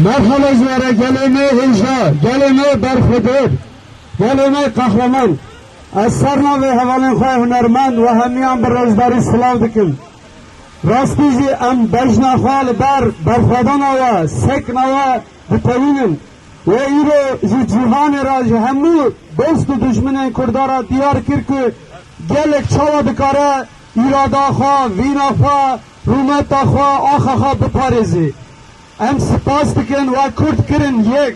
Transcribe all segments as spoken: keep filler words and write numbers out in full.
Merhaba ji we re gelê me hêja, gelê me berxwedar, gelê me qehreman. Ez ser navê hevalên xwe hunermend we hemiyan bi rêzdarî silav dikim. Rastî jî em bejna xwe li ber berxwedana we, sekna we ditewînin. We îro ji cîhanê re ji hemû dost û dijminên Kurda re diyar kir ku gelek çawa dikare îrada xwe, vîna xwe, rûmeta xwe, axa xwe biparêzê. Em spas dikin we Kurd kirin yek.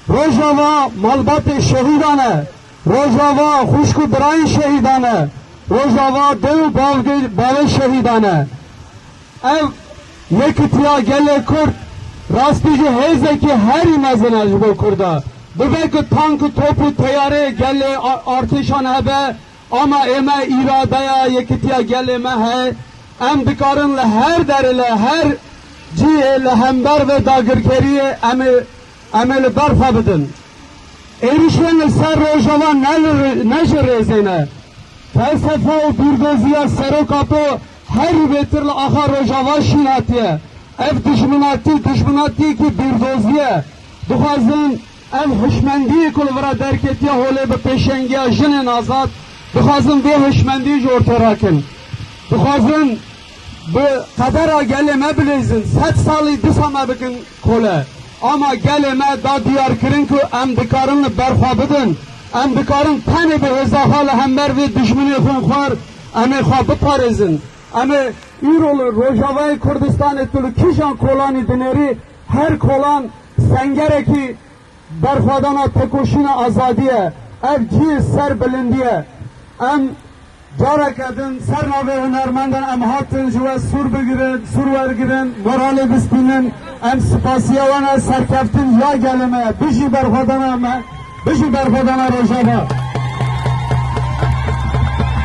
Rojava malbatê şehîdan e. Rojava xwişk û birayên şehîdan e. Rojava dê û bavgê-, bavê şehîdan e. Ev yekitiya gelê Kurd rastî jî hêzekî herî mezin e ji bo Kurda. Bibe ku tank û top û teyarê gelê a-, artêşan hebe, ama ê me îradeya yekitiya gelê me heye. Em dikarin li her derê, li her cihê li hember vê dagirkeriyê em ê, em ê li ber xwe bidin. Êrişên li ser Rojava ne li, ne ji rêzê ne. Felsefe û bîrdoziya Serok Apo herî bêtir li axa Rojava şîn hatiye. Ev dijminatî, dijminatiyekî bîrdozî ye. Dixwazin ev hişmendiyê ku li vira derketiye holê bi pêşengiya jinên azad, dixwazin vê hişmendiyê ji ortê rakin. Dixwazin bi qedera gelê me bilîzin, sed salî dîsa me bikin kole. Ama gelê me da diyarkirin ku em dikarin li ber xwe bidin. Em dikarin tenê bi hêza xwe li hember vê dijminê xwînxwar em ê xwe biparêzin. Em ê îro li Rojavayê Kurdistanê tu li kîjan kolanî dinêrî, her kolan sengerekî berxwedana tekoşîna azadî ye. Ev cihê ser bilindî ye. Em careke din ser navê hunermendan em hatin ji we sûr bigirin, sûr wergirin, moralê bistînin. Em spasiya we ne, serkeftin ya gelê me. Bijî berxwedana me, bijî berxwedana Rojava.